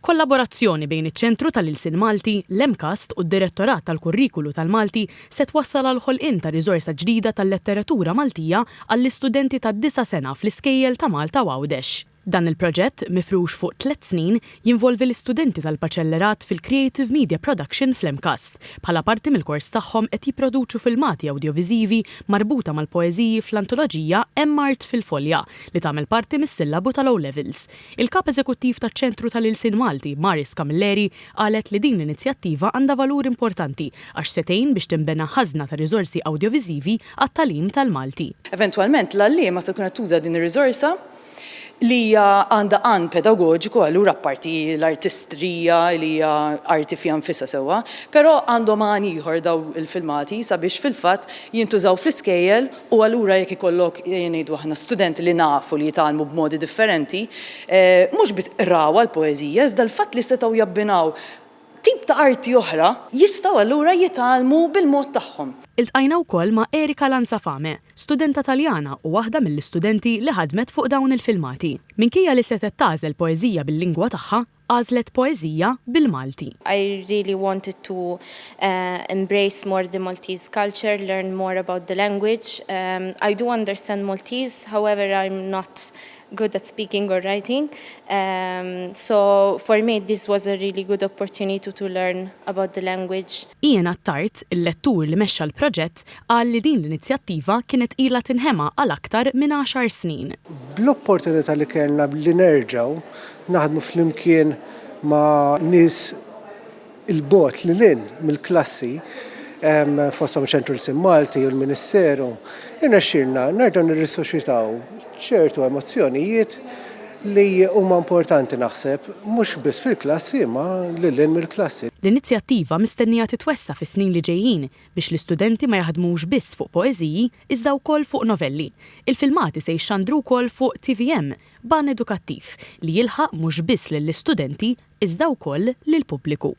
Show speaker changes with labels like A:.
A: Kollaborazzjoni bejn iċ-Ċentru tal-Ilsien Malti, l-MCAST u d-Direttorat tal-Kurrikulu tal-Malti se twassal għall-ħolqien ta' riżorsa ġdida tal-letteratura Maltija għall-istudenti tad-disa' sena fl-iskejjel ta' Malta u Għawdex. Dan il-proġett, mifrux fuq tlett snin, jinvolvi l-istudenti tal-Baċellerat fil-Creative Media Production fl-MCAST. Bħala parti mill-kors tagħhom qed jipproduċu filmati awdjoviżivi marbuta mal-poeżiji fl-antoloġija Hemm Art fil-Folja li tagħmel parti mis-sillabu tal-O Levels. Il-Kap Eżekuttiv taċ-Ċentru tal-Ilsien Malti, Maris Camilleri, qalet li din l-inizjattiva għandha valur importanti għax se tgħin biex tinbena ħażna ta' riżorsi awdjoviżivi għat-tagħlim tal-Malti.
B: Eventwalment l-għalliema se tkun qed tuża din ir-riżorsa li hija għandha għan pedagoġiku allura apparti l-artistrija li hija arti fiha nfisha sewwa, però għandhom għan ieħor dawn il-filmati sabiex fil-fatt jintużaw fl-iskejjel U allura jekk ikollok, ejja ngħidu aħna, studenti li nafu li jitgħallmu b'modi differenti, mhux biss qrawha l-poeżija, iżda l-fatt li setgħu jabbinaw tip ta' arti oħra, jistgħu allura jitgħallmu bil-mod tagħhom.
A: Iltqajna wkoll ma' Erika Lanzafame, studenta Taljana u waħda mill-istudenti li ħadmet fuq dawn il-filmati. Minkejja li setgħet tagħżel poeżija bil-lingwa tagħha, għażlet poeżija bil-Malti.
C: I really wanted to embrace more the Maltese culture, learn more about the language. I do understand Maltese, however I'm not good at speaking or writing. So for me this was a really good opportunity to learn about the language.
A: Ian Attard, il-lettur li mexxa l-proġett, qal li din l-inizjattiva kienet ilha tinħema għal aktar minn għaxar snin.
D: Bl-opportunità li kellna li nerġgħu Naħdmu flimkien ma' nies 'il bogħod, lil hinn mill-klassi, fosthom iċ-Ċentru Lsien Malti u l-Ministeru, irnexxielna nerġgħu nirrisuscitaw ċertu emozzjonijiet li huma importanti naħseb, mhux biss fil-klassi imma lil hinn mill-klassi.
A: L-inizjattiva mistennija titwessa' fis-snin li ġejjin biex l-istudenti ma jaħdmux biss fuq poeżiji iżda wkoll fuq novelli. Il-filmati se jixxandru wkoll fuq tvm b'għan edukattiv li jilħaq mhux biss lill-istudenti iżda wkoll lill-pubbliku.